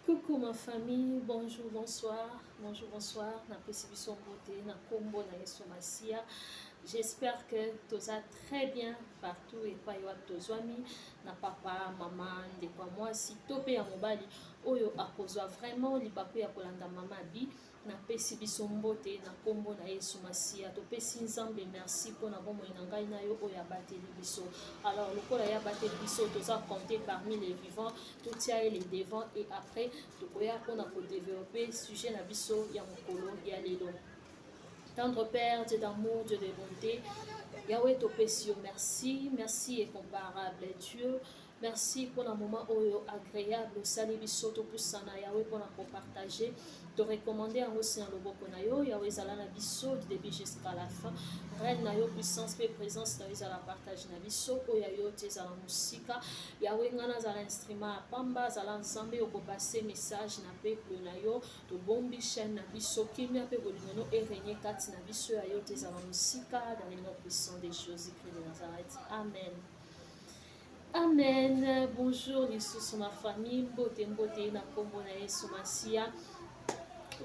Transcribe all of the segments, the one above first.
Coucou ma famille, bonjour, bonsoir, bonjour, bonsoir. Napesi biso mbote na kombo na Yesu Masiya. J'espère que toza très bien partout epai wapi tozwami na papa, mama, ndeko ya mwasi to mpe ya mobali oyo akozwa vraiment libaku ya kolanda mama Bi. Napesi biso mbote na kombo na Yesu Masiya. Topesi Nzambe merci mpo na bomoi na ngai na yo oyo abateli biso. Alors lokola ye abateli biso, toza compter parmi les vivants, totia ye le devant et après tokoya mpona kodévelopper sujet na biso ya mokolo ya lelo. Tendre Père, Dieu d'amour, Dieu de bonté, Yahweh topesi yo merci, merci incomparable Dieu. Merci mpona moment oyo agréable osali biso topusana Yahweh mpona kopartager, torecommander yango si na loboko na yo Yahweh. Ezala na biso du début jusqu'à la fin. Règne na yo, puissance mpe présence na yo ezala partage na biso. Oyo ya yo te ezala mosika. Yahweh, ngai nazala instrument ya pamba, azala Nzambe okopasser message na peuple na yo. Tobombi chaîne na biso, kimia mpe bolingo no erégner kati na biso, ya yo te ezala mosika, dans le nom puissant de Jésus-Christ de Nazareth, amen. Amen. Bonjour lisusu ma famille, mbote mbote na kombo na Yesu Masiya.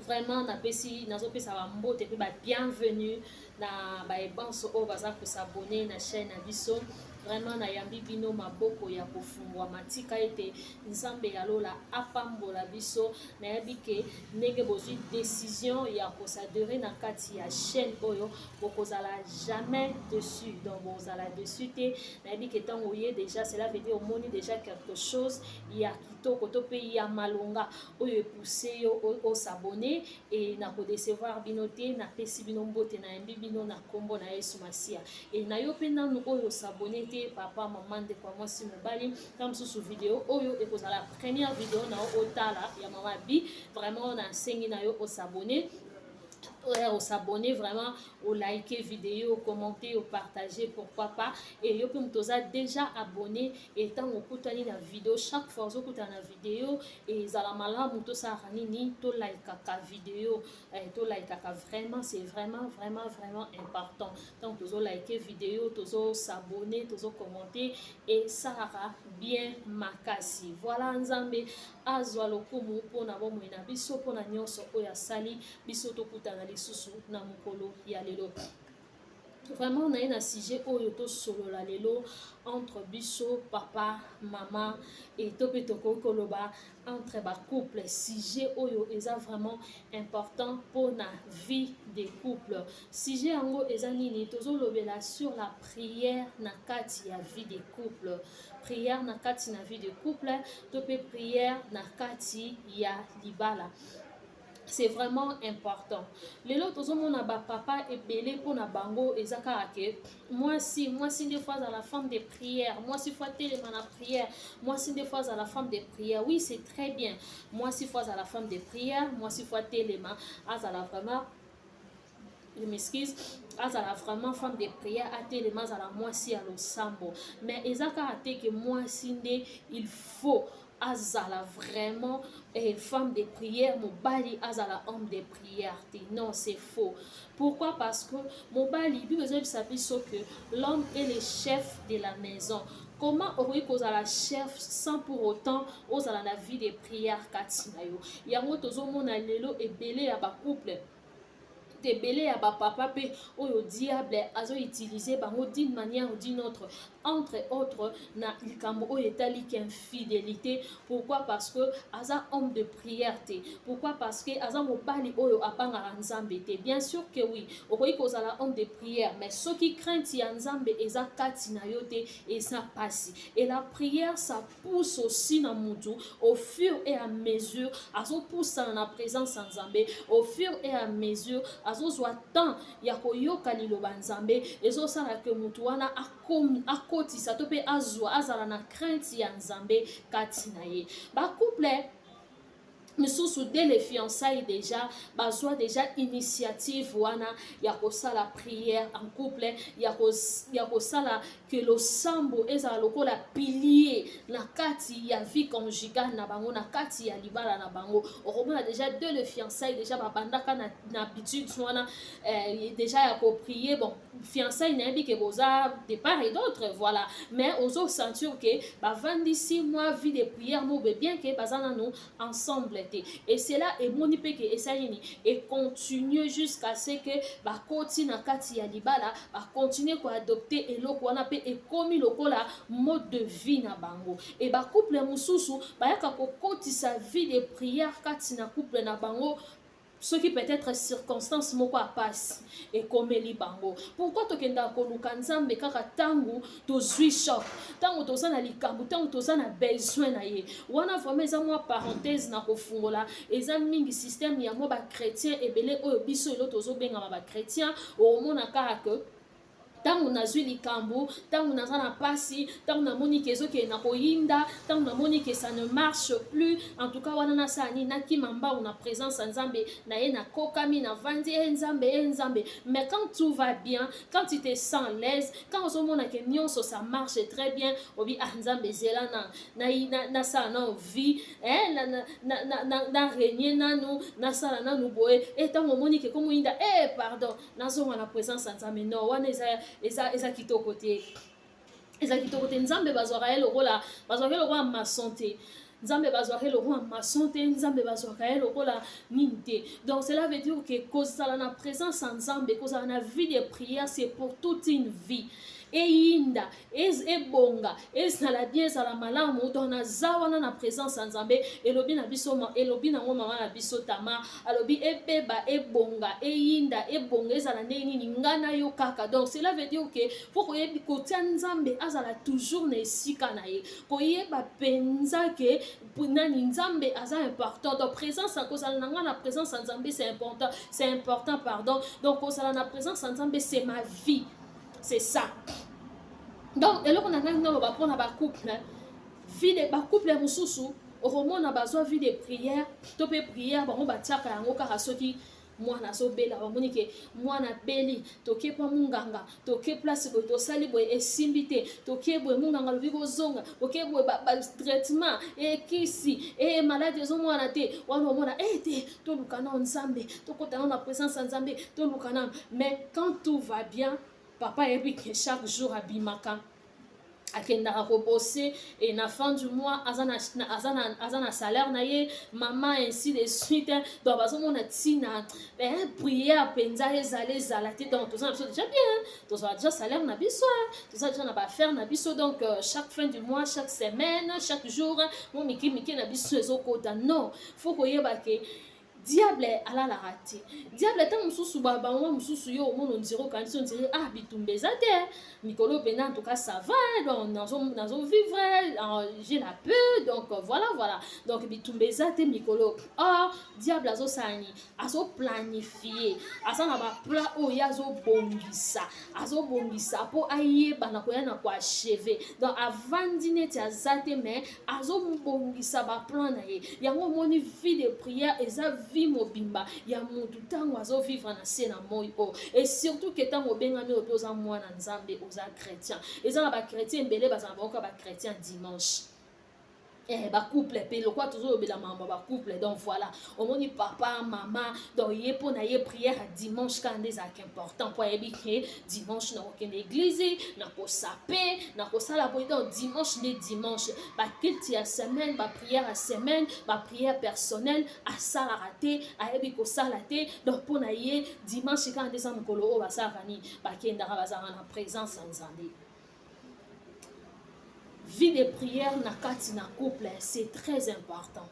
Vraiment napesi, nazopesa bambote mpe babienvenue na baebanso oyo baza kos'abonner na chaîne na biso. Vraiment nayambi bino maboko ya kofungwama. Tika ete Nzambe ya lola apambola biso. Nayebi ke ndenge bozwi décision ya kos'adhérer na kati ya chaîne oyo, bokozala jamais déçu, donc bokozala déçu te. Nayebi ke ntango oye déjà, cela veut dire omoni déjà quelque chose ya kitoko to mpe ya malonga oyo epousser yo os'abonner. E na kodécevoir bino te. Napesi bino mbote, nayambi bino na nkombo na Yesu Masiya. E na yo mpe nanu oyo os'abonner te, papa, mama, ndeko ya mwasi, mobali, ta mosusu video oyo ekozala première video na yo otala ya mama Bi, vraiment nasengi na yo os'abonner, os'abonner vraiment, olike vidéo, commenter, opartager, pourquoi pas. Et yo mpe moto oza déjà abonné e ntango okutani na video, chaque fois ozokutana na video, ezala malamu tosalaka nini? Tolikaka video, tolikaka vraiment, c'est vraiment vraiment vraiment important. Donc tozolike vidéo, tozos'abonner, tozocommenter, esalaka bien makasi. Voilà, Nzambe azwa lokumu mpona bomoi na biso, mpona nyonso oyo asali biso tokutana lisusu na mokolo ya lelo. Vraiment naye na sujet oyo tosolola lelo entre biso, papa, mama, e to mpe tokoki koloba entre bacouple. Sujet oyo eza vraiment important mpona vie de couple. Sujet yango eza nini? Tozolobela sur la prière na kati ya vie de couple, prière na kati na vie de couple to mpe prière na kati ya libala. C'est vraiment important. Lelo tozomona bapapa ebele, mpona bango eza kaka ke mwasi, mwasi nde faut azala femme de prière, mwasi faut atelema na prière, mwasi nde faut azala femme de prière. Oui, c'est très bien, mwasi faut azala femme de prière, mwasi faut atelema, azala vraiment, je m'excuse, azala vraiment femme de prière, atelema, azala mwasi ya losambo. Mais eza kaka te ke mwasi nde il faut azala vraiment femme de prière, mobali azala homme de prière te. Non, c'est faux. Pourquoi? Parce que mobali, Bible ezoyebisa biso que l'homme est le chef de la maison. Comment okoki kozala chef sans pour autant ozala na vie de prière kati na yo? Yango tozomona lelo ebele ya bacouple, ebele ya bapapa mpe oyo diable azoutiliser bango d'une manière ou d'une autre, entre autres na likambo oyo etaliki infidélité. Pourquoi? Parce que aza homme de prière te. Pourquoi? Parce que aza mobali oyo abangaka Nzambe te. Bien sûr que oui, okoki kozala homme de prière, mais soki crainte ya Nzambe eza kati na yo te, eza pasi. Et la prière, ça pousse aussi na mutu. Au fur et à mesure azopusana na présence ya Nzambe, au fur et à mesure azozwa temps ya koyoka liloba Nzambe, ezosala ke mutu wana akotisa to mpe azwa, azala na crainte ya Nzambe kati na ye. Bacouple Misusu, dès les fiançailles déjà, bazwa déjà initiative wana ya kosala prière en couple, ya kosala ke losambo ezala lokola pilier na kati ya vie conjugale na bango, na kati ya libala na bango. Okomona déjà dès le fiançailles déjà babandaka na habitude wana déjà ya koprier. Bon, fiançailles, nayebi ke boza de part et d'autre, voilà, mais ozosentir ke bavandisi mwa vie de prière mobe, bien ke baza nanu ensemble te. Et cela emoni mpe ke esali nini? Econtinue jusqu'à ce que bakoti na kati ya libala, bacontinue koadopter eloko wana mpe ekomi lokola mode de vie na bango. E bacouple mosusu bayaka kokotisa vie de prière kati na couple na bango soki peut-être circonstance moko apasi ekomeli bango. Pourquoi tokendaka koluka Nzambe kaka ntango tozwi choc, ntango toza na likambo, ntango toza na besoin na ye wana? Vraiment, eza mwa parenthèse na kofungola, eza mingi système ya mwa bachrétien ebele oyo biso elo tozobengama bachrétien. Okomona kaka ke ntango nazwi likambo, ntango naza na mpasi, ntango namoni ke ezokende na koyinda, ntango namoni ke ça ne marche plus, en tout cas wana nasala nini? Nakima mbangu na présence ya Nzambe na ye, nakokami, navandi, e Nzambe, e Nzambe. Mais quand tout va bien, quand tu te sens l'aise, quand ozomona ke nyonso ça marche très bien, obi: "Ah Nzambe, ezela na nasala nano vie, eh, na régner nanu, nasala nanu boye." E ntango omoni ke komoyinda, e pardon, nazonga na présence ya Nzambe. Non, wana eza kitoko te, eza kitoko te. Nzambe bazwaka ye lokola maçon te. Nzambe bazwaka ye lokola maçon te, Nzambe bazwaka ye lokola nini te. Donc cela veut dire que kozala na présence ya Nzambe, kozala na vie de prière, c'est pour toute une vie. Eyinda, ebonga, ezala bien, ezala malamu, donc naza wana na présence ya Nzambe. Elobi na biso, elobi nango mama na biso Tama, alobi: "Ebeba, ebonga, eyinda, ebonga, ezala ndenge nini, nga na yo kaka." Donc cela veut dire ke faut koyebi kotia Nzambe azala toujours na esika na ye, koyeba mpenza ke nani, Nzambe aza important. Donc présence, kozala na nga na présence ya Nzambe, c'est important, c'est important, pardon. Donc kozala na présence ya Nzambe, c'est ma vie, c'est ça. Donc eloko na ngai naloba mpona bacouple, vie de bacouple mosusu, okomona bazwa vie de prière to mpe prière, bango batiaka yango kaka soki mwana azobela. Bamoni ke mwana abeli, toke mpa munganga, toke place boye, tosali boye, esimbi te, toke boye, munganga alobi kozonga, oke boye, batraitement ekisi e maladi ezomwana te. Wana omona e te, toluka nao Nzambe, tokota nao na présence ya Nzambe, toluka nano. Mais quand tout va bien, papa ayebi ke chaque jour abimaka, akendaka kobosser e na fin du mois aza na salaire na ye, mama ainsi de suite. Donc bazomona ntina prière mpenza ezala te. Donc toza na biso déjà bien, tozala déjà salaire na biso, toza déjà na baaffaire na biso. Donc chaque fin du mois, chaque semaine, chaque jour, mo mike mike na biso ezokota. Non, faut koyeba ke diable alalaka te. Diable, ntango mosusu, bango mosusu, yo omona on dirait, okanisi on dirait: "Ah, bitumba eza te mikolo mpenza, en tout cas ça va, donc nazovivre, j'ai la paix." Donc voilà, donc bitumba eza te mikolo. Or diable azosala nini? Azoplanifie, aza na baplan oyo ye azobongisa mpo ayeba na koya na koachever. Donc avandi neti aza te, mais azobongisa baplan na ye. Yango omoni, vie de prière eza vie mobimba ya motu ntango azovivre na se na moi oyo, et surtout ke ntango obengami oyo mpe oza mwana Nzambe, oza chrétien. Eza na bachrétien ebele bazala baoka bachrétien dimanche. Bacouple mpe lokwa tozolobela makambo ya bacouple. Donc voilà, omoni papa, mama, donc ye mpo na ye prière ya dimanche kaka nde ezalaka important, mpo ayebi ke dimanche nakokende église, nakosape, nakosala boye. Donc dimanche nde dimanche. Baculte ya semaine, baprière ya semaine, baprière personnelle, asalaka te, ayebi kosala te. Donc mpo na ye dimanche kaka nde eza mokolo oyo basalaka nini? Bakendaka, bazalaka na présence ya Nzambe. Vie de prière na kati na couple, c'est très important,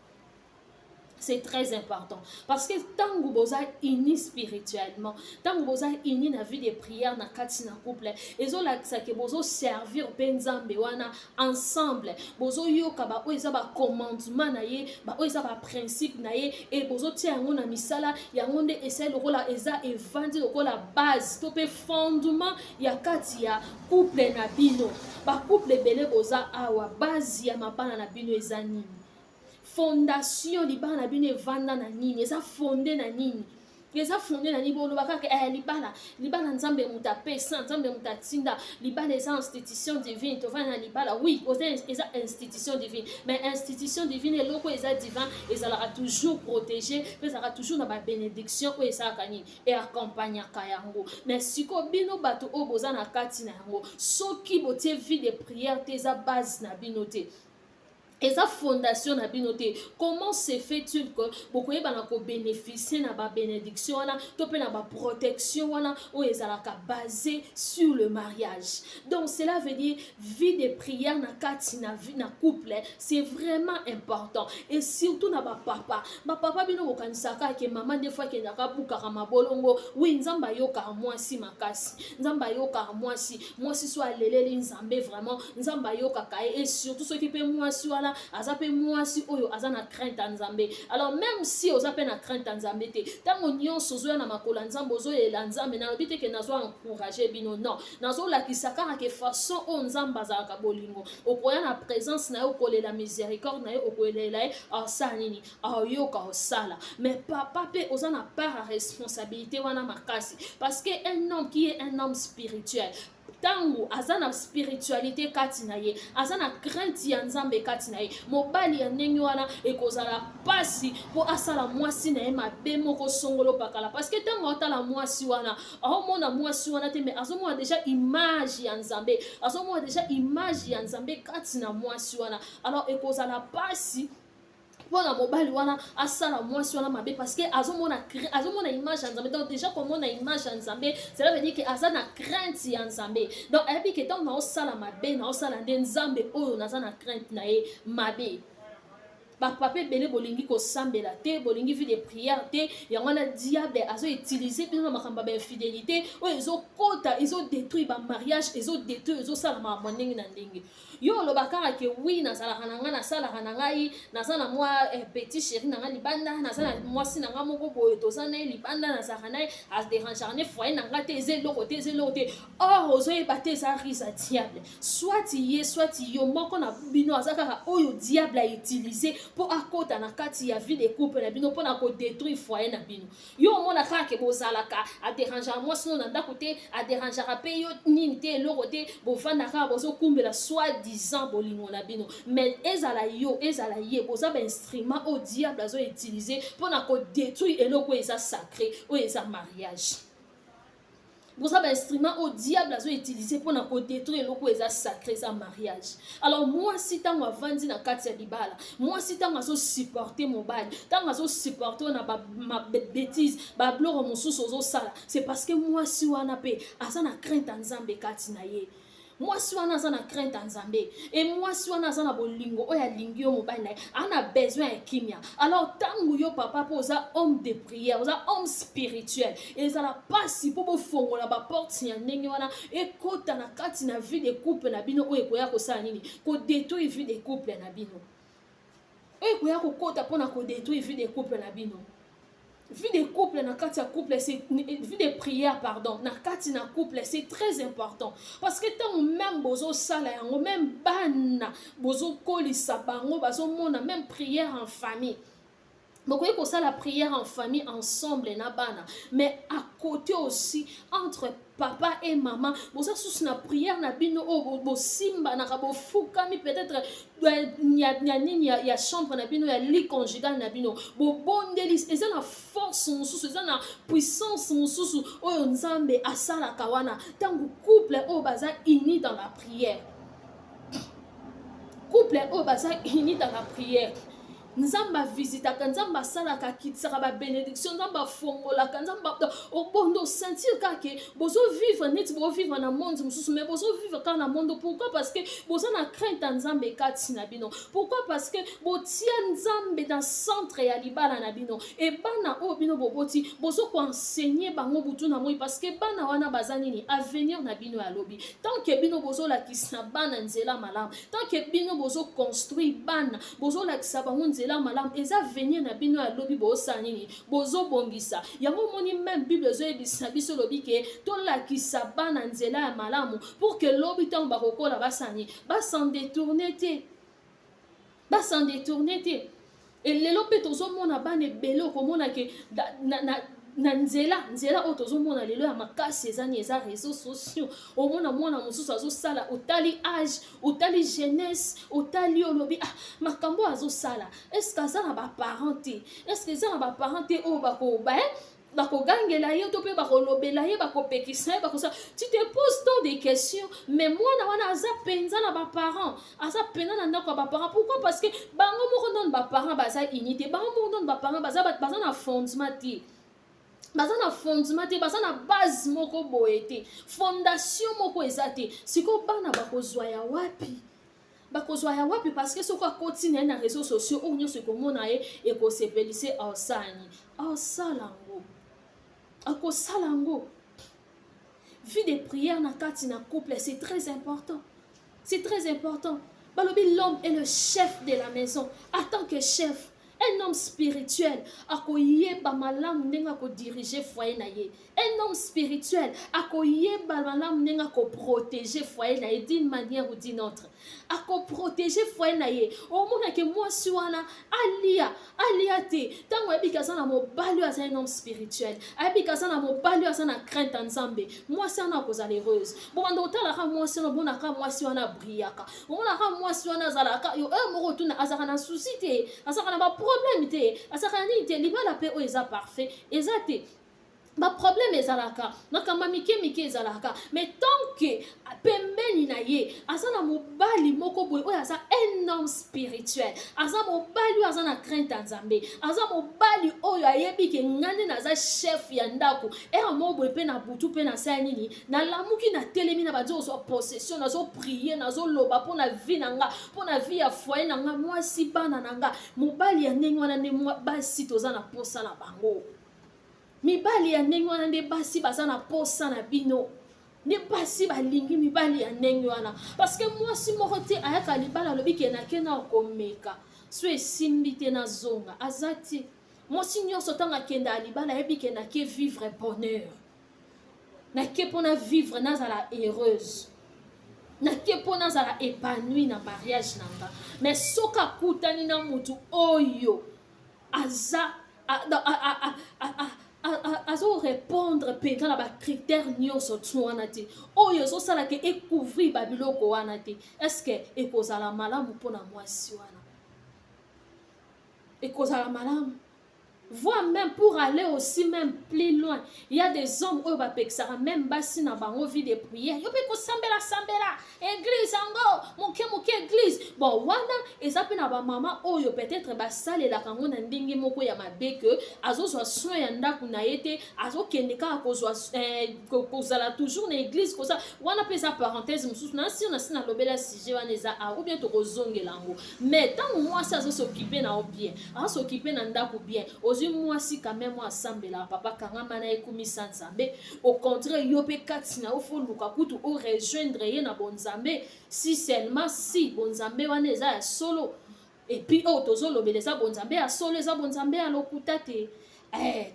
c'est très important, parce que ntango boza uni spirituellement, ntango boza uni na vie de prière na kati na couple, ezolakisa ke bozoservir mpe Nzambe wana ensemble, bozoyoka baoyo eza bacommandement na ye, baoyo eza baprincipe na ye, e bozotia yango na misala. Yango nde esali lokola eza evandi lokola base to mpe fondement ya kati ya couple na bino. Bacouple ebele boza awa, base ya mabala na bino eza nini? Fondation libala na bino evanda na nini? Eza fonde na nini? Eza fonde na nini? Boloba kaka libala, libala Nzambe moto apesa, Nzambe moto atinda libala, eza institution divine, tovanda na libala. Oui, eza institution divine, mais institution divine, eloko eza divin, ezalaka toujours protégé mpe ezalaka toujours na babénédiction oyo esalaka nini? Eaccompagnaka yango. Mais sikoyo, bino bato oyo boza na kati na yango, soki botie vie de prière te, eza base na bino te, eza fondation na bino te, comment se fait-il que bokoyeba na kobénéficie na babénédiction wana to mpe na baprotection wana oyo ezalaka basé sur le mariage? Donc cela veut dire, vie de prière na kati na vie na couple, c'est vraiment important, et surtout na bapapa. Bapapa, bino bokanisaka ke mama nde fo akendaka bukaka mabolongo. Oui, Nzambe ayokaka mwasi makasi, Nzambe ayokaka mwasi. Mwasi so aleleli Nzambe, vraiment Nzambe ayokaka ye, et surtout soki mpe mwasi wana aza mpe mwasi oyo aza na crainte ya Nzambe. Alors même si oza mpe na crainte ya Nzambe te, ntango nyonso ozoya na makolo ya Nzambe, ozoyela Nzambe. Nalobi te ke nazo encourage bino, non, nazolakisa kaka ke façon oyo Nzambe azalaka bolingo. Okoya na présence na ye, okolela miséricorde na ye, okolela ye, asala nini? Ayoka, osala. Mais papa mpe oza na part ya responsabilité wana makasi, parce que un homme qui est un homme spirituel, ntango aza na spiritualité kati na ye, aza na crainte ya Nzambe kati na ye, mobali ya ndenge wana ekozala mpasi mpo asala mwasi na ye mabe moko songolo pakala, parce que ntango aotala mwasi wana, aomona mwasi wana te, mais azomona déjà image ya Nzambe, azomona déjà image ya Nzambe kati na mwasi wana. Alors ekozala mpasi mpona mobali wana asala mwasi wana mabe, parce que azomona image ya Nzambe. Donc déjà komona image ya Nzambe, cela veut dire ke aza na crainte ya Nzambe. Donc ayebi ke ntango naosala mabe, naosala nde Nzambe oyo naza na crainte na ye mabe. Bapapa ebele bolingi kosambela te, bolingi vie de prière te. Yango wana diable azoutilize bino na makambo ya bainfidélité oyo ezokota, ezodétruire bamariage, ezodétruire, ezosala makambo ndenge na ndenge. Yo oloba kaka ke oui, nazalaka na ngai, nasalaka na ngai, naza na mwa petit chéri na ngai libanda, naza na mwasi na ngai moko boye, toza na ye libanda, nazalaka na ye, adérangeaka ne foyer na ngai te, eza eloko te, eza eloko te. Or ozoyeba te, eza ruse ya diable. Soit ye, soit yo moko na bino, aza kaka oyo diable autilize mpo akota na kati ya vie de couple na bino mpona kodétruire foyer na bino. Yo omona kaka ke bozalaka, adérangeaka mwasi no na ndako te, adérangeaka mpe yo nini te, eloko te, bovanda kaka, bozokumbela soi-disant bolingo na bino. Mais ezala yo, ezala ye, boza bainstrument oyo diable azoutilize mpona kodétruire eloko oyo eza sacré, oyo eza mariage. Boza bainstrument oyo diable azoutilize mpona kodétruire eloko oyo eza sacré, eza mariage. Alors mwasi, ntango avandi na kati ya libala, mwasi ntango azosupporte mobali, ntango azosupporte oyo na babêtise, babiloko mosusu ozosala, c'est parce que mwasi wana mpe aza na crainte ya Nzambe kati na ye. Mwasi wana aza na crainte ya Nzambe, e mwasi wana aza na bolingo oyo alingi yo mobali na ye, aza na besoin ya kimia. Alors ntango yo papa mpo oza homme de prière, oza homme spirituel, ezala mpasi mpo bofongola baporte ya ndenge wana ekota na kati na vie de couple na bino, oyo ekoya kosala nini? Kodétruire vie de couple na bino, oyo ekoya kokota mpona kodétruire vie de couple na bino. Vie de couple na kati ya couple, c'est vie de prière, pardon, na kati na couple, c'est très important, parce que ntango même bozosala yango, même bana bozokolisa bango, bazomona même prière en famille. Bokoki kosala prière en famille ensemble na bana, mais à côté aussi, entre papa et maman, boza susu na prière na bino oyo bosimbanaka, bofukami peut-être ya nini, ya chambre na bino, ya lit conjugal na bino, bobondeli. Eza na force mosusu, eza na puissance mosusu oyo Nzambe asalaka wana ntango couple oyo baza uni dans la prière. Couple oyo baza uni dans la prière, Nzambe avisitaka, Nzambe asalaka, akitisaka babénédiction, Nzambe afongolaka, Nzambe obondo osentir kaka ke bozovivre neti bovivre na monde mosusu, mais bozovivre kaka na monde. Pourquoi? Parce que boza na crainte ya Nzambe kati na bino. Pourquoi? Parce que botia Nzambe na centre ya libala na bino. E bana oyo bino boboti, bozokoenseigner bango butu na moi, parce que bana wana baza nini? Avenir na bino ya lobi. Tant que bino bozolakisa bana nzela malamu, tant que bino bozoconstruire bana, bozolakisa bango nzela malamu, eza avenir na bino ya lobi. Bozosala nini? Bozobongisa yango. Omoni, même Bible ezoyebisa biso, elobi ke tolakisa bana nzela ya malamu pour que lobi ntango bakokola, basala nini? Basan détourne te, basan détourne te. Elelo mpe tozomona bana ebele, okomona ke na nzela oyo tozomona lelo ya makasi eza nini? Eza réseaux sociaux. Omona mwana mosusu azosala, otali age, otali jeunesse, otali, olobi: "Ah, makambo oyo azosala, est-ce aza na baparent te? Est-ce eza na baparent te oyo bakoba bakogangela ye to mpe bakolobela ye, bakopekisa ye, bakosala?" Tu te poses tant de questions, mais mwana wana aza mpenza na baparent, aza mpenza na ndako ya baparent. Pourquoi? Parce que bango moko nano baparent baza uni te. Bango moko nano baparent baza na fondement te, baza na fondement te, baza na base moko boye te, fondation moko eza te. Sikoyo bana bakozwa ya wapi? Bakozwa ya wapi? Parce que soki akoti na ye na réseaux sociaux, oyo nyonso ekomona ye, ekosepelise, aosala aosala yango, akosala yango. Vie de prière na kati na couple, c'est très important, c'est très important. Balobi l'homme est le chef de la maison. En tant que chef, un homme spirituel akoyeba malamu ndenge akodirige foyer na ye. Un homme spirituel akoyeba malamu ndenge akoprotege foyer na ye. D'une manière ou d'une autre, akoprotege foyer na ye. Omonake mwasi wana alia, alia te, ntango ayebiki aza na mobali oyo aza un homme spirituel, ayebiki aza na mobali oyo aza na crainte ya Nzambe, mwasi wana akozala heureuse. Bobanda otalaka mwasi wana, omonaka mwasi wana abrillaka, omonaka mwasi wana azalaka yo oyo moko otuna, azalaka na souci te, azalaka na baproblème te, azalaka na nini te. Libala mpe oyo eza parfait eza te. Baproblème ezalaka, makambo ya mike mike ezalaka, mais tant que pembeni na ye aza na mobali moko boye oyo aza un homme spirituel, aza mobali oyo aza na crainte ya Nzambe, aza mobali oyo ayebi ke ngai nde naza chef ya ndako, ere moko boye mpe na butu mpe nasala nini, nalamuki, natelemi, na bandi kozwa possession, nazoprier, nazoloba mpo na vie na nga, mpo na vie ya foyer na nga, mwasi, bana na nga. Mobali ya ndenge wana nde basi toza na posa na bango. Mibali ya ndenge wana nde basi baza na posa na bino, nde basi balingi mibali ya ndenge wana, parce que mwasi moko te ayaka libala alobi ke nake na komeka, so esimbi te nazonga. Aza te. Mwasi nyonso ntango akende ya libala, ayebi ke nake vivre bonheur, nake mpona vivre, nazala heureuse, nake mpo nazala épanoui na mariage na nga. Mais soki akutani na motu oyo aza azorépondre mpenza na bacritère nyonso ti wana te, oyo ezosalaka ecouvrir babiloko wana te, est-ce ekozala malamu mpona mwasi wana? Ekozala malamu? Voire même pour aller aussi même plus loin, il y a des hommes oyo bapekisaka même basi na bango vie de prière. Yo mpe kosambela sambela église yango moke moke église. Bon, wana eza mpe na bamama oyo peut-être basalelaka yango na ndenge moko ya mabe, ke azozwa soin ya ndako na ye te, azokende kaka kozwa kozala toujours na église. Koza wana mpe eza parenthèse mosusu. Na nsi na nsi nalobela sujet wana eza a ou bien tokozongela yango. Mais ntango mwasi azos'occuper na yo bien, azos'occuper na ndako bien, ozwi mwasi quand même asambelaka, papa, kangama na ekumisa Nzambe. Au contraire, yo mpe kati na yo, faut luka kutu orejoindre ye na bonzambe, si seulement si bonzambe wana eza ya solo. Et puis oyo tozolobela eza bonzambe ya solo, eza bonzambe ya lokuta te.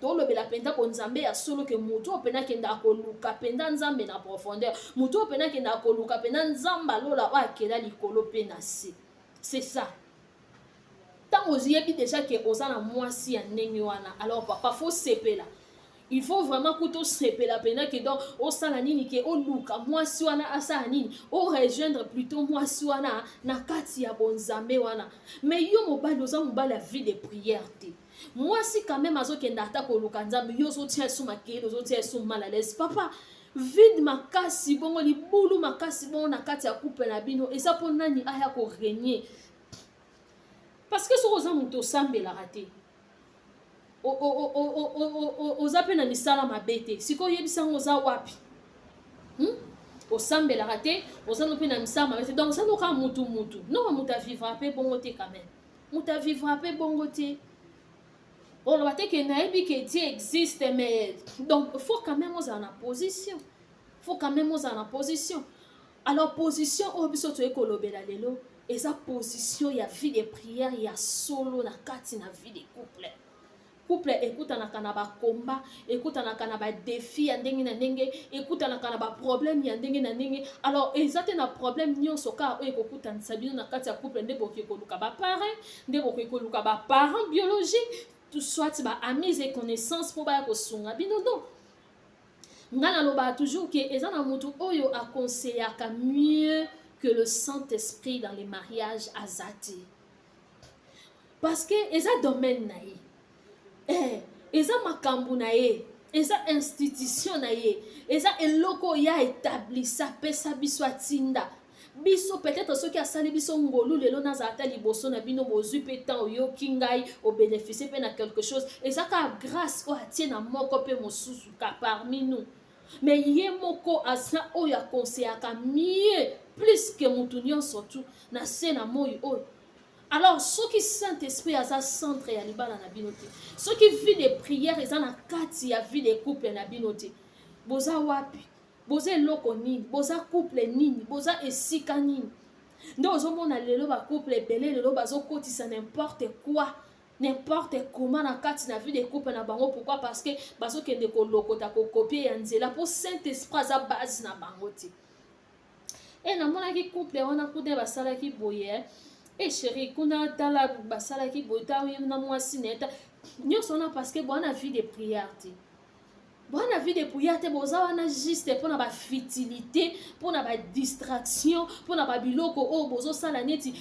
Tolobela mpenza bonzambe ya solo, ke motu oyo mpenza akendaka koluka mpenza Nzambe na profondeur, motu oyo mpenza akendaka koluka mpenza Nzambe alola oyo akenda likolo mpe na se. C'est ça. Ntango oyebi déjà ke oza na mwasi ya ndenge wana, alors papa, faut sepela. Il faut vraiment kuta osepela mpenza ke donc osala nini, ke oluka mwasi wana asala nini, orejoindre plutôt mwasi wana na kati ya bonzambe wana. Mais yo mobali, oza mobali ya vie de prière te, mwasi quand même azokende ata koluka Nzambe, yo ozotia esu makele, ozotia esu mal à l'aise. Papa, vide makasi bongo, libulu makasi bongo na kati ya couple na bino, eza mpo nani aya korégner? Parce que soki oza moto osambelaka te, oza mpe na misala mabe te, sikoyo oyebisango oza wapi? Osambelaka te, oza no mpe na misala mabe te, donc oza no kaka mutu mutu. Non, moto avivra mpe bongo te. Quand même, moto avivra mpe bongo te. Oloba te ke nayebi ke Dieu existe, mais donc faut quand même ozala na position, faut quand même ozala na position. Alors position oyo biso toyei kolobela lelo eza position ya vie de prière ya solo na kati na vie de couple. Couple ekutanaka na ba combat, ekutanaka na ba défi ya ndenge na ndenge, ekutanaka na ba problème ya ndenge na ndenge. Alors eza te na problème nyonso kaka oyo ekokutanisa bino na kati ya couple nde bokoki koluka ba parrain, nde bokoki koluka ba parents biologiques, soit ba amis et connaissances mpo baya kosunga bino. Non, nga nalobaka toujours ke eza na motu oyo aconseillaka mieux que le Saint-Esprit dans les mariages aza te, parce que eza domaine na ye, eza makambo na ye, eza institution na ye, eza eloko oyo ya établisa, apesa biso, atinda biso. Peut-être soki asali biso ngolu lelo nazala ata liboso na bino, bozwi mpe temps, oyoki ngai, obénéficie mpe na quelque chose, eza kaka grâce oyo atie na moko mpe mosusu ka parmi nous. Mais ye moko aza oyo aconseillaka mieux plus que motu nyonso tu na se na moi oyo. Alors soki Saint Esprit aza centre ya libala na bino te, soki vie de prière eza na kati ya vie de couple na bino te, boza wapi? Boza eloko nini? Boza couple nini? Boza esika nini? Nde ozomona lelo bacouple ebele lelo bazokotisa n'importe quoi, n'importe comment na kati na vie de couple na bango. Pourquoi? Parce que bazokende kolokota, kocopier ya nzela, mpo Saint Esprit aza base na bango te. E namonaki couple wana kuna basalaki boye, e chéri kuna tala, basalaki boye, ta na mwasi na ye, ta nyonso wana, parce que boza na vie de prière te, boza na vie de prière te. Boza wana juste mpona bafutilité, mpona badistraction, mpona babiloko oyo bozosala neti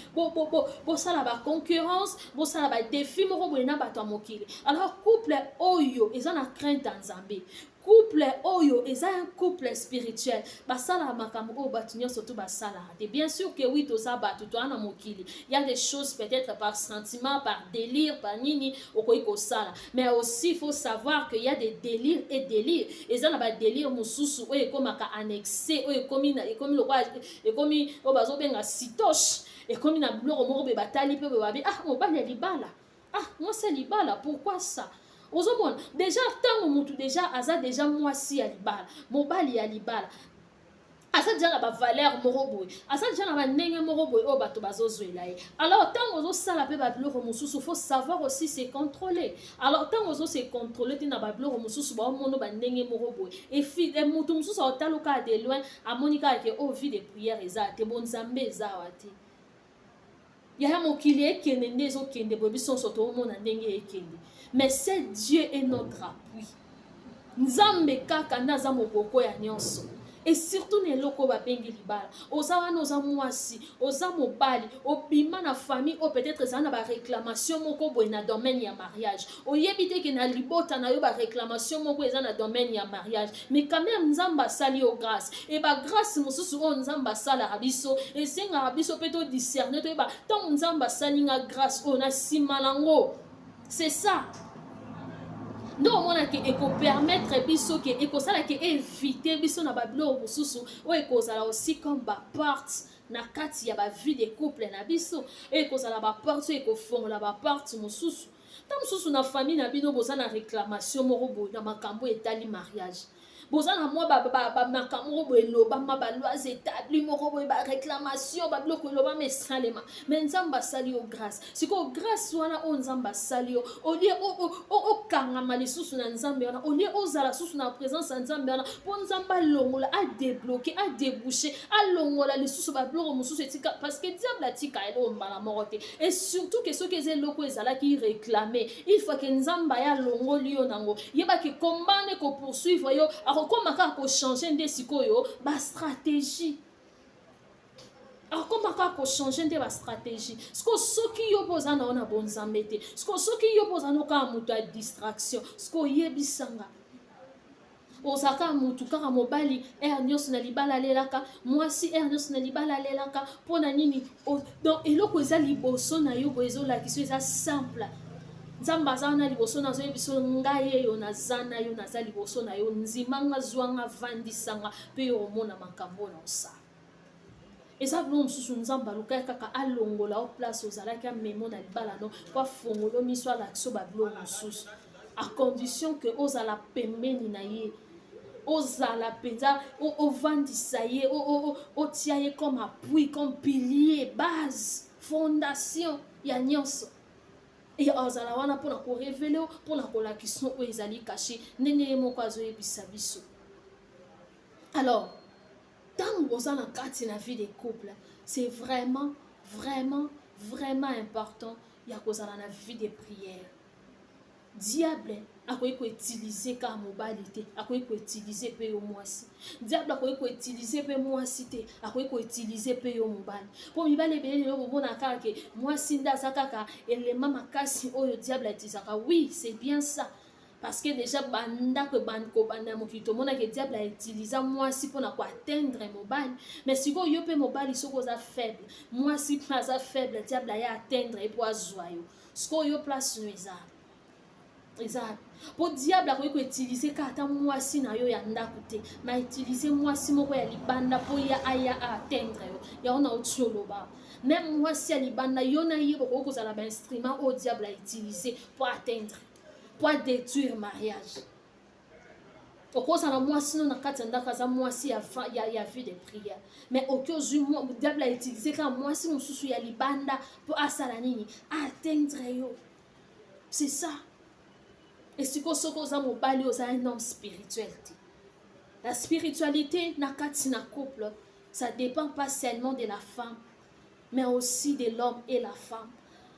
bosala baconcurrence, bosala badéfi moko boye na bato ya mokili. Alors couple oyo eza na crainte ya Nzambe, couple oyo eza un couple spirituel, basalaka makambo oyo bato nyonso to basalaka te. Bien sûr que oui, toza bato, toza na mokili, y a des choses, peut-être par sentiment, par délire, par nini, okoki kosala. Mais aussi il faut savoir que y a des délires et délires. Eza na badélire mosusu oyo ekomaka annexe, oyo ekomi lokola ekomi oyo bazobenga citoche, ekomi na biloko moko boye batali mpe boye babi: "Ah, mobali ya libala, ah, mwasi ya libala, pourquoi ça?" Ozomona déjà ntango motu déjà aza déjà mwasi ya libala, mobali ya libala, aza déjà na bavaleur moko boye, aza déjà na bandenge moko boye oyo bato bazozwela ye. Alors ntango ozosala mpe babiloko mosusu, faut savoir aussi se contrôler. Alors ntango ozose contrôler te na babiloko mosusu, baomona bandenge moko boye. Efi motu mosusu aotala kaka de loin, amoni kaka ke oyo vie de prière eza te, bonzambe eza awa te. Yaya, mokili ekende nde ezokende boye, biso nyonso toomona ndenge ekende. Mais c'est Dieu est notre appui. Nzambe kaka nde aza moboko ya nyonso, et surtout na eloko oyo babengi libala. Oza wana, oza mwasi, oza mobali, obima na famille oyo peut-être ezala na baréclamation moko boye na domaine ya mariage. Oyebi te ke na libota na yo baréclamation moko eza na domaine ya mariage, mais quand même Nzambe asali yo grâce. E bagrâce mosusu oyo Nzambe asalaka biso, esengaka biso mpe todiscerne, toyeba ntango Nzambe asali nga grâce oyo, na nsima nango, c'est ça nde omonaki ekopermettre biso ke ekosalaki évite biso na babiloko mosusu oyo ekozala aussi comme baporte na kati ya bavie de couple na biso, oyo ekozala baporte oyo ekofongola baporte mosusu. Ntango mosusu na famille na bino boza na réclamation moko boye na makambo etali mariage, boza na mwa makambo moko boye elobama, balois établi moko boye, baréclamation, babiloko elobama, esalema. Mais Nzambe asali yo grâce. Sikoyo grâce wana oyo Nzambe asali yo, au lieu okangama lisusu na Nzambe wana, au lieu ozala susu na présence ya Nzambe wana mpo Nzambe alongola, adébloquer, adéboucher, alongola lisusu babiloko mosusu etika, parce que diable atika eloko mbala moko te. Et surtout ke soki eza eloko ezalaki réclame, il faut ke Nzambe aya alongoli yo nango, yebaki kombane kopoursuivre yo, akokóma kaka kochanger nde sikoyo bastratégie, akokóma kaka kochanger nde bastratégie. Sikoyo soki yo mpo oza na yo na bonzambe te, sikoyo soki yo mpo oza no kaka moto ya distraction, sikoyo oyebisanga ozalaka motu kaka mobali heure nyonso na libala alelaka, mwasi heure nyonso na libala alelaka, mpo na nini? Donc eloko eza liboso na yo boye, ezolakisa eza simple: Nzambe aza wana liboso, nazoyebi biso: "Ngai eyo naza na yo, naza liboso na yo, ndimanga, zwanga, vandisanga mpe yo omona makambo na osala." Eza biloko mosusu Nzambe alukaki kaka alongola o place ozalaki, amemo na libala no mpo afongola miso, alakisa babiloko mosusu, à condition ke ozala pembeni na ye, ozala mpenza, ovandisa ye, otia ye comme appui, comme pilier, base, fondation ya nyonso. E azala wana mpona korévéler, mpona kolakisa oyo ezali caché, ndenge ye moko azoyebisa biso. Alors, ntango boza na kati na vie de couple, c'est vraiment, vraiment, vraiment important ya kozala na vie de prière. Diable akoki koutiliser kaka mobali te, akoki koutiliser mpe yo mwasi. Diable akoki koutiliser mpe mwasi te, akoki koutiliser mpe yo mobali. Mpo mibali ebele lelo bomona kaka ke mwasi nde aza kaka elema makasi oyo diable autilisaka. Oui, c'est bien ça, parce que déjà bandako kobanda ya mokili, tomonaki diable autiliza mwasi mpona koatteindre mobali. Mais sikoyo yo mpe mobali, soki oza faible, mwasi mpe aza faible, diable aya atteindre ye mpo azwa yo. Sikoyo yo, place no eza mpo diable akoki koutiliser kaka ata mwasi na yo ya ndako te, ma utiliser mwasi moko ya libanda mpo ya aya aatteindre yo. Yango na oti oloba, même mwasi ya libanda, yo na ye bokoki kozala bainstrument oyo diable autiliser mpo atteindre, mpo adétruire mariage. Okozala mwasi no na kati ya ndako, aza mwasi ya vie de prière, mais oki ozwi, diable autiliser kaka mwasi mosusu ya libanda mpo asala nini? Atteindre yo. C'est ça. Esiko soki oza mobali, oza un homme spirituel te. La spiritualité na kati na couple, ça dépend pas seulement de la femme, mais aussi de l'homme et la femme,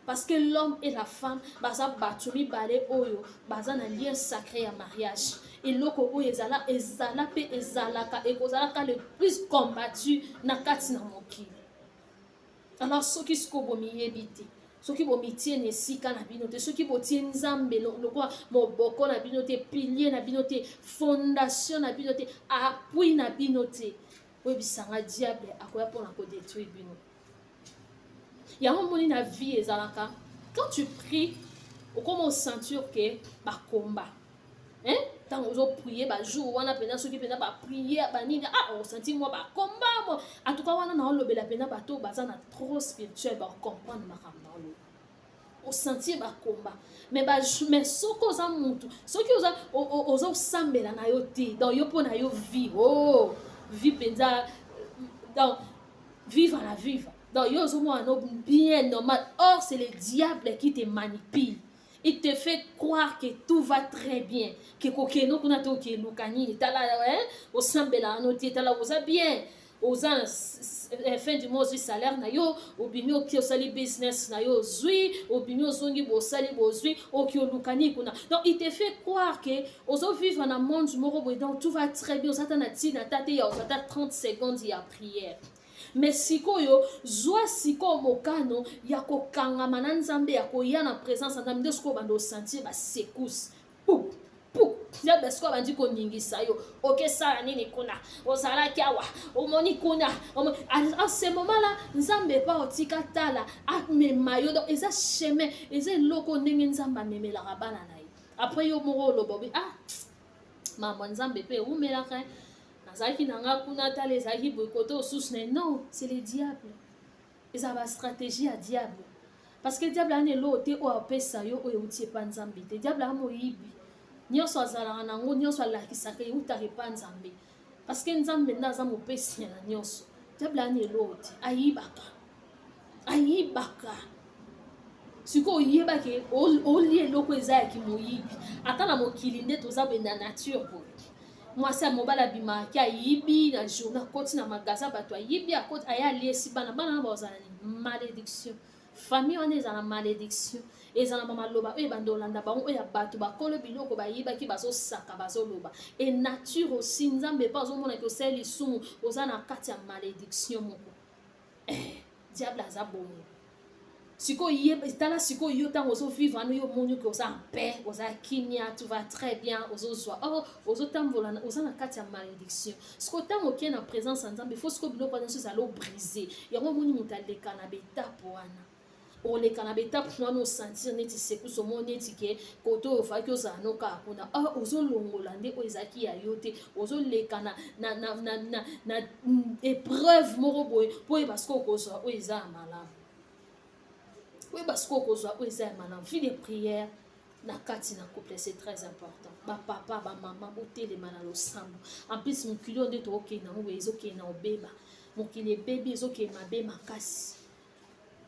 parce que l'homme et la femme baza bato mibale oyo baza na lien sacré ya mariage. Eloko oyo ezala, ezala mpe ezalaka, ekozalaka le plus combattu na kati na mokili. Alors, soki sikoyo bomiyebi te, soki bomitie na esika na bino te, soki botie Nzambe lokola moboko na bino te, pilier na bino te, fondation na bino te, appui na bino te, oyebisanga, diable akoya mpona kodétruire bino. Yango moni na vie ezalaka, quand tu pries, okoma osentir ke bakomba ntango ozoprier bajour wana mpenza, soki mpenza baprière banini, ah, osentir mwa bakomba mo. En tout cas, wana naolobela mpenza bato baza na trop spirituel, bacomprendre makambo naoloba. Osentir bakomba, mais soki oza mutu, soki oza osambela na yo te, donc yo mpo na yo vie, oh, vie mpenza, donc vivre na vivre, donc yo ozomona no bien normal. Or c'est le diable qui te manipule. Il te fait croire que tout va très bien, ke kokende kuna te, okeluka nini? Tala, osambela no te, tala, oza bien, oza fin du mois ozwi salaire na yo, obimi, oki osali business na yo, ozwi, obimi, ozongi, bosali, bozwi, oki oluka nini kuna? Donc il te fait croire que ozovivre na monde moko boye, donc tout va très bien, oza ta na ntina ta te ya ozwa ta 30 secondes ya prière. Mais sikoyo, zwa sikoyo mokano ya kokangama na Nzambe, ya koya na présence ya Nzambe, nde sikoyo banda osentir basecousses, pup pup. Nzambe sikoyo abandi koningisa yo: okesala nini kuna? Ozalaki awa, omoni kuna. En ce moment là, Nzambe epa otika tala amema yo. Donc eza chemin, eza eloko ndenge Nzambe amemelaka bana na ye. Après, yo moko oloba obi: "Ah, mama, Nzambe mpe ewumelaka, nazalaki na nga kuna, tala, ezalaki boye kote osusu na." Non, c'est le diable, eza bastratégie ya diable, parce que diable ana eloko te oyo apesa yo oyo euti epa Nzambe te. Diable aza moyibi. Nyonso azalaka nango, nyonso alakisaka, eutaka epa Nzambe, parce que Nzambe nde aza mopesi na nyonso. Diable ana eloko te, ayibaka, ayibaka. Sikoyo oyebaki olia eloko eza yaki moyibi. Ata na mokili nde toza boye, na nature boye, mwasi ya mobali abimaki, ayibi na journée, akoti na magasin, bato ayibi, akoti, aya, aliesi bana. Bana wana bazala ni malédiction. Famille wana eza na malédiction, eza na bamaloba oyo ebanda olanda bango, oyo ya bato bakolo biloko bayibaki, bazosaka, bazoloba. E nature aussi, Nzambe mpe azomonaki osali lisumu, oza na kati ya malédiction moko. Diable aza bongo. Sikoyo ye, tala sikoyo yo, ntango ozovivre wana, yo omoni oke oza en paix, oza kimia, tout va très bien, ozozwa or ozotambola, oza na kati ya malédiction. Sikoyo ntango okei na présence ya Nzambe, faut sikoyo biloko wana nyonso ezala obrise. Yango omoni moto aleka na baétape wana, oleka na baétape wana, osentir neti secousse, omoni neti ke kote oyo ofaki ozala no kaka kuna or ozolongola nde oyo ezalaki ya yo te. Ozoleka na épreuve moko boye mpo oyeba sikoyo okozwa oyo eza ya malamu, oyeba sikoyo okozwa oyo eza ya malamu. Vie de prière na kati na couple, c'est très important. Bapapa, bamama, botelema na losambo. En plus, mokili oyo nde tookende yango boye, ezokende na obeba. Mokili ebebi, ezokende mabe makasi,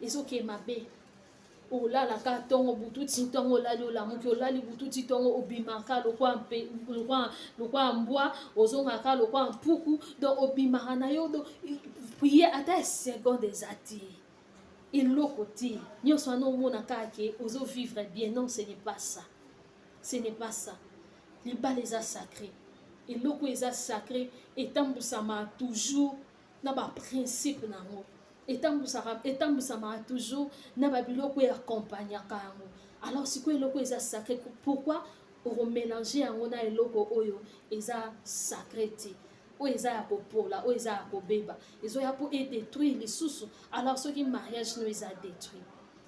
ezokende mabe. Olalaka ntongo butu ti ntongo, olali, olamuki, olali butu ti ntongo, obimaka lokwa mpe lokwa mbwa, ozongaka lokwa mpuku. Donc obimaka na yo, donc prière ata seconde eza te, eloko te. Nyonso wana omona kaka ke ozovivre bien. Non, ce n'est pas ça, ce n'est pas ça. Libala eza sacré. Eloko eza sacré etambusama toujours na baprincipe nango, etambusamaka toujours na babiloko oyo accompagnaka yango. Alors sikoyo, eloko eza sacré, pourquoi okomélange yango na eloko oyo eza sacré te, oyo eza ya kopola, oyo eza ya kobeba, ezoya mpo edétruire lisusu? Alors soki mariage no eza détruit,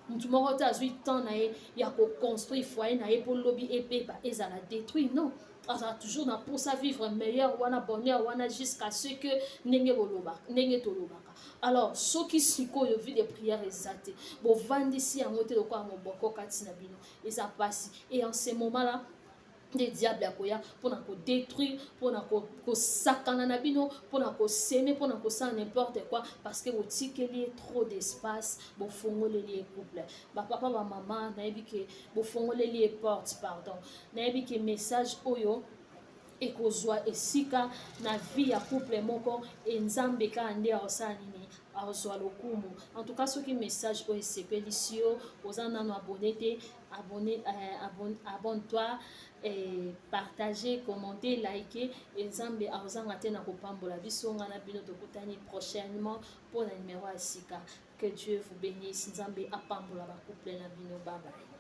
motu moko te azwi temps na ye ya koconstruire foyer na ye mpo lobi ebeba, ezala détruit. Non, azala toujours na mposa vivre meilleur wana, bonheur wana, jusqu'à ce que ndenge bolobaka, ndenge tolobaka. Alors soki sikoyo vie de prière eza te, bovandisi yango te lokola moboko kati na bino, eza mpasi. Et en ce moment là nde diable akoya mpona kodétruire, mpona kosakana na bino, mpona kosemer, mpona kosala n'importe quoi, parce que botikeli ye trop d'espace, bofongoleli ye couple. Bapapa, bamama, nayebi ke bofongoleli ye porte. Pardon, nayebi ke message oyo ekozwa esika na vie ya couple moko e Nzambe kaka nde akosala nini, azwa lokumu. En tout cas, soki message oyo esepelisi yo, oza nano abonné te, abonné, abonne-toi, partager, commenter, liker. E Nzambe akozanga te na kopambola biso. Nga na bino tokutani prochainement mpona numéro ya sika. Que Dieu vous bénisse. Nzambe apambola bacouple na bino. Bye bye.